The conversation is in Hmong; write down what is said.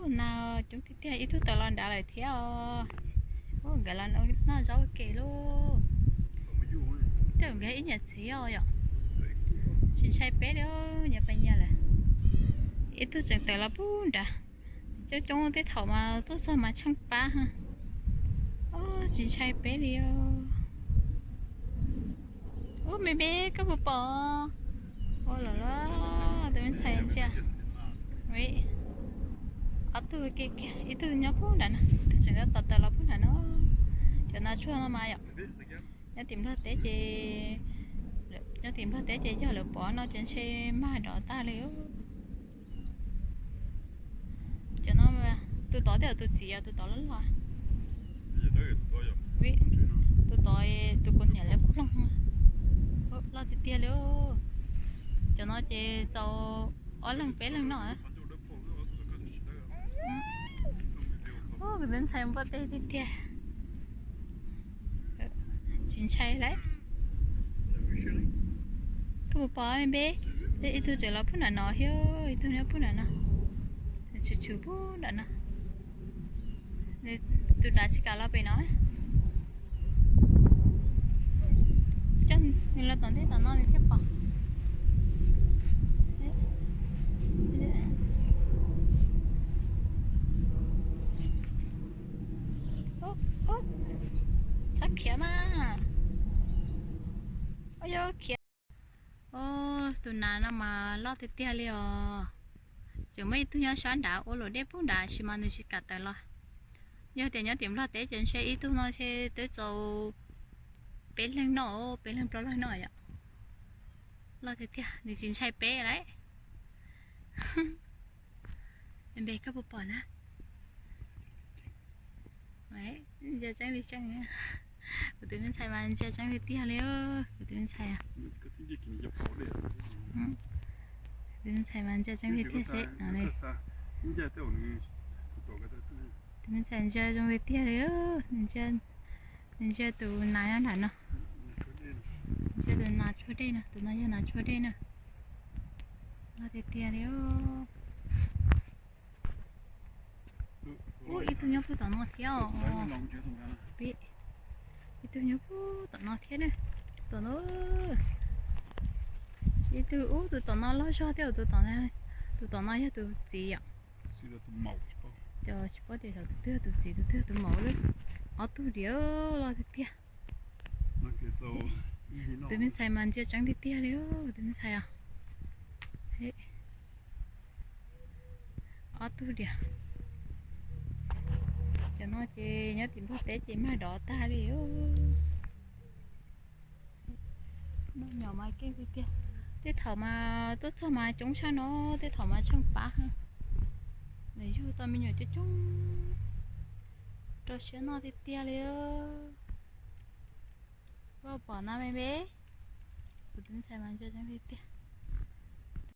Ub, nas coob tiag tiag, ib tug tawm los nrad lawm thiab os. Ub, nkawd los noj zaub ua ke lauj. Tej zaum nkawd ib niam txiv os yom. Tsis ntshai peb li, nyias pais nyias lawm. Ib tug tseem tawm los pub nrad. Coob coob tej thaum mas tuaj txog mas tsheej pab. Ub, tsis ntshai peb li os. Ub, me me koj puas pom? Ua lawm los tus me ntxhais ntsia. Ob tug kiag kiag, ib tug nyob pub nrad no, tus tseem tab tom tawm los pub nrad no. Cov nas tshuaj no mas yom, nyob tim Nplog teb ces, nyob tim Nplog teb ces yog lawv pov no ces ntshe mag dov tag li. Cov no, tus tod thiab tus txiv, tus tod loj loj. Tus tod tus kuv niam lawv ploog, loj tiag tiag li. Cov no ces txaus ob leeg peb leeg noj. Ub, kuv tus ntxhais npua teb tiag tiag. Tsis ntshai lawm. Koj puas pom me me? Ib tug tseem los pub nram no thiab, ib tug nyob pub nram no, tshwm tshwm pub nram no. Tus nrad tsis kam los pem no. Coj nws los tom ntej tom no nws thiaj pom. Txhob khiav mas. Ua yuav khiav. Ub, tus nas no mas loj tiag tiag li os. Tseem muaj ib tug nyob sab nrad ua luam dej pub nrad sis mas nws tsis kam tawm los. Yog tias nyob tim Nplog teb ces ntshe ib tug no ntshe twb txaus peb leeg noj, peb leeg plaub leeg noj yom. Loj tiag tiag, nws tsis ntshai peb lawm. Npe koj puas pom na? Ntsia tseeb li tseeb. Kuv tus me ntxhais mas ntsia tseeb tiag tiag li, kuv tus me ntxhais. Kuv tus me ntxhais mas ntsia tseeb tiag tiag seb no li. Tus me ntxhais ntsia zoo li tiag li, nws ntsia tus nas nyob nram no. Ntsia tus nas tshuaj dej no, tus no yog nas tshuaj dej na. Loj tiag tiag li. Ub, ib tug nyob puag tom no thiab os. Ib tug nyob puag tom no thiab na. Tom no. Ib tug, ub, tus tom no loj zog thiab, tus tom no yog tus txiv yom. Tsis paub tias xyov tus twg yog tus txiv tus twg yog tus maum lawm. Ob tug diam, loj tiag tiag. Tus me ntxhais mas ntsia tseeb tiag tiag li, tus me ntxhais os. Ob tug diam. Cov no ces nyob tim Nplog teb ces mag dov tag li. Noj nyom mas keej tiag tiag. Tej thaum mas tuaj txog mas coob tshaj no, tej thaum mas tsheej pab. Nws yug tau me nyuam coob coob, rau siab noj tiag tiag li. Koj pom na me me, kuv tus me ntxhais mas ntsia tseeb tiag tiag.